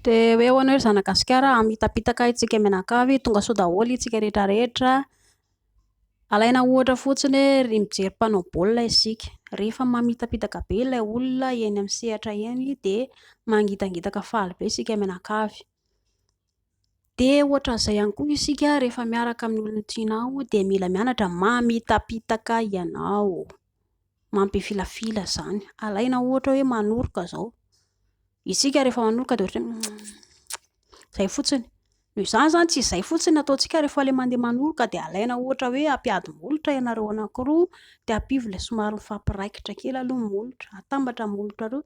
Dia hoe ahoana ry zanak'Gasikara, hamitapitaka isika mianakavy, tongasoa daholo isika rehetra rehetra. Alaina ohatra fotsiny hoe ry mijery mpanao baolina isika. Rehefa mamitapitaka be ilay olona eny amin'ny sehatra eny dia mangitangitaka faly be isika mianakavy. Dia ohatran'izay ihany koa isika rehefa miaraka amin'ny olon-tianao dia mila mianatra mamitapitaka ianao. Mampifilafila izany. Alaina ohatra hoe manoroka izao. Isika rehefa manoroka dia ohatran'ny hoe izay fotsiny. Noho izany izany tsy izay fotsiny no ataontsika rehefa ilay mandeha manoroka dia alaina ohatra hoe hampiady molotra ianareo anankiroa dia ampivo ilay somary mifampiraikitra kely aloha ny molotra. Atambatra ny molotrareo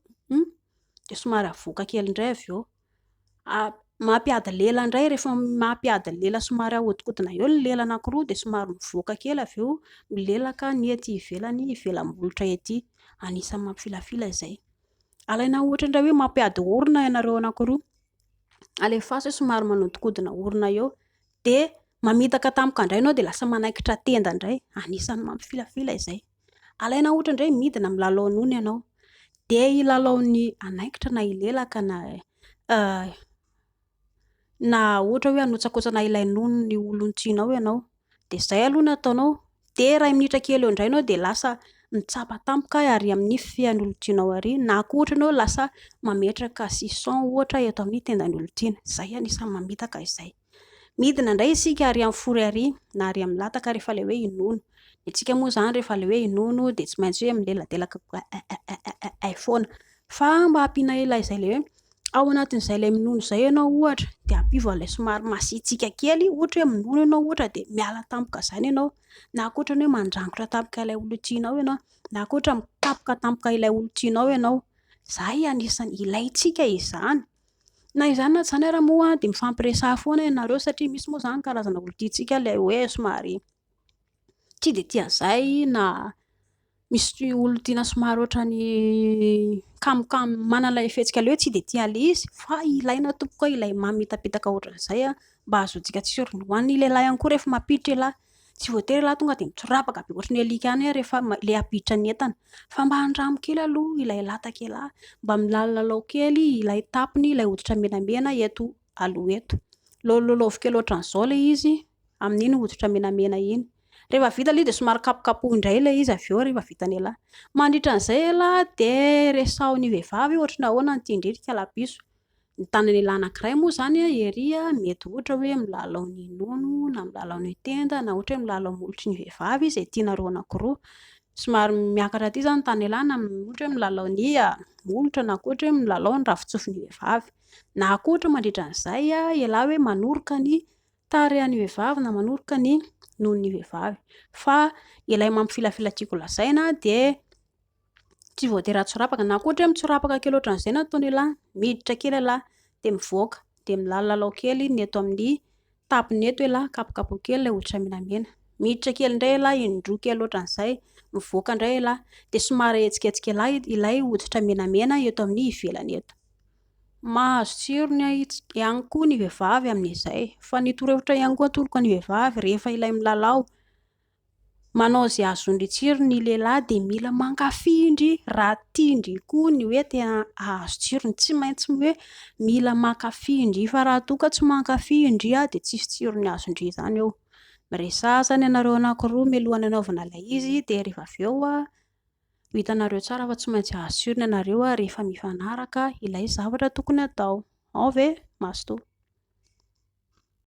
dia somary avoaka kely indray avy eo. Mampiady lela indray rehefa mampiady lela somary ahodikodina eo ny lela anankiroa dia somary mivoaka kely avy eo milelaka ny ety ivelany, ivelan'ny molotra ety. Anisan'ny mampifilafila izay. Alaina ohatra indray hoe mampiady orona ianareo anankiroa. Alefaso hoe somary manodikodina orona eo dia mamitaka tampoka indray ianao dia lasa manaikitra tenda indray. Anisan'ny mampifilafila izay. Alaina ohatra indray midina milalao nono ianao. Dia hilalao ny hanaikitra na hilelaka na na ohatra hoe hanotsakotsana ilay nonon'ny olon-tianao ianao. Dia izay aloha no ataonao. Dia iray minitra kely eo indray ianao dia lasa mitsapa tampoka ary amin'ny fean'ny olon-tianao ary. Na koa ohatra ianao lasa mametraka suçon ohatra eto amin'ny tendan'ny olon-tiana. Izay anisan'ny mamitaka izay. Midina indray isika ary amin'ny fory ary na ary amin'ny lataka rehefa ilay hoe hinono. Ny antsika moa izany rehefa ilay hoe hinono dia tsy maintsy hoe mileladelaka foana. Fa mba ampiana ilay izay ilay hoe ao anatin'izay ilay minono izay ianao ohatra dia ampivo an'ilay somary masiatsiaka kely, ohatra hoe minono ianao ohatra dia miala tampoka izany ianao. Na koa ohatra hoe mandrangotra tampoka ilay olon-tianao ianao, na koa ohatra mikapoka tampoka ilay olon-tianao ianao. Izay anisan'ny ilaintsika izany. Na izany na tsy izany ary moa dia mifampiresaha foana ianareo satria misy moa izany karazana olon-tiantsika ilay hoe somary tsy dia tia an'izay na misy olon-tiana somary ohatran'ny kamokamo manana ilay fihetsika ilay hoe tsy dia tia an'ilay izy fa ilaina tompoko ilay mamitapitaka ohatran'izay mba hahazoantsika tsirony. Ho an'ny lehilahy ihany koa rehefa mampiditra ialahy, tsy voatery ialahy tonga dia mitsorapaka be ohatran'ny alika any rehefa ilay hampiditra ny entana fa mba andramo kely aloha ilay lataka ialahy, mba milalolalao kely ilay tapony, ilay hoditra menamena eto aloha eto. Lolololaovy kely ohatran'izao ilay izy amin'iny hoditra menamena iny. Rehefa vita ilay izy dia somary kapokapohy indray ilay izy avy eo rehefa vitan'ialahy. Mandritra an'izay ialahy dia resaho ny vehivavy ohatry ny ahoana ny tian-dry ry kalapiso. Ny tanan'ialahy anankiray moa izany ery mety ohatra hoe milalao ny nono na milalao ny tenda na ohatra hoe milalao molotry ny vehivavy izay tianareo anankiroa. Somary miakatra aty izany ny tanan'ialahy na ohatra hoe milalao ny molotra na koa ohatra hoe milalao ny ravin-tsofin'ny vehivavy. Na koa ohatra mandritra an'izay ialahy hoe manoroka ny tarehin'ny vehivavy na manoroka ny nonon'ny vehivavy. Fa ilay mampifilafila tiako lazaina dia tsy voatery hatsorapaka na koa ohatra hoe mitsorapaka kely ohatran'izay no ataon'ialahy, miditra kely ialahy dia mivoaka dia milalolalao kely ny eto amin'ny tapony eto ialahy, kapokapohy kely ilay hoditra menamena. Miditra kely indray ialahy indroa kely ohatran'izay, mivoaka indray ialahy dia somary ahetsiketsika ialahy ilay hoditra menamena eto amin'ny ivelany eto. Mahazo tsirony ihany koa ny vehivavy amin'izay. Fa ny torohevitra ihany koa atoroko ny vehivavy rehefa ilay milalao, manao izay ahazoan-dry tsirony ny lehilahy dia mila mankafy ndry raha tian-dry koa ny hoe te hahazo tsirony. Tsy maintsy hoe mila mankafy ndry fa raha toa ka tsy mankafy ndry dia tsisy tsirony azon-dry izany eo. Miresaha izany ianareo anankiroa mialohan'ny hanaovana ilay izy dia rehefa avy eo ho hitanareo tsara fa tsy maintsy hahazo tsirony ianareo rehefa mifanaraka ilay zavatra tokony hatao. Ao ve? Mazotoa.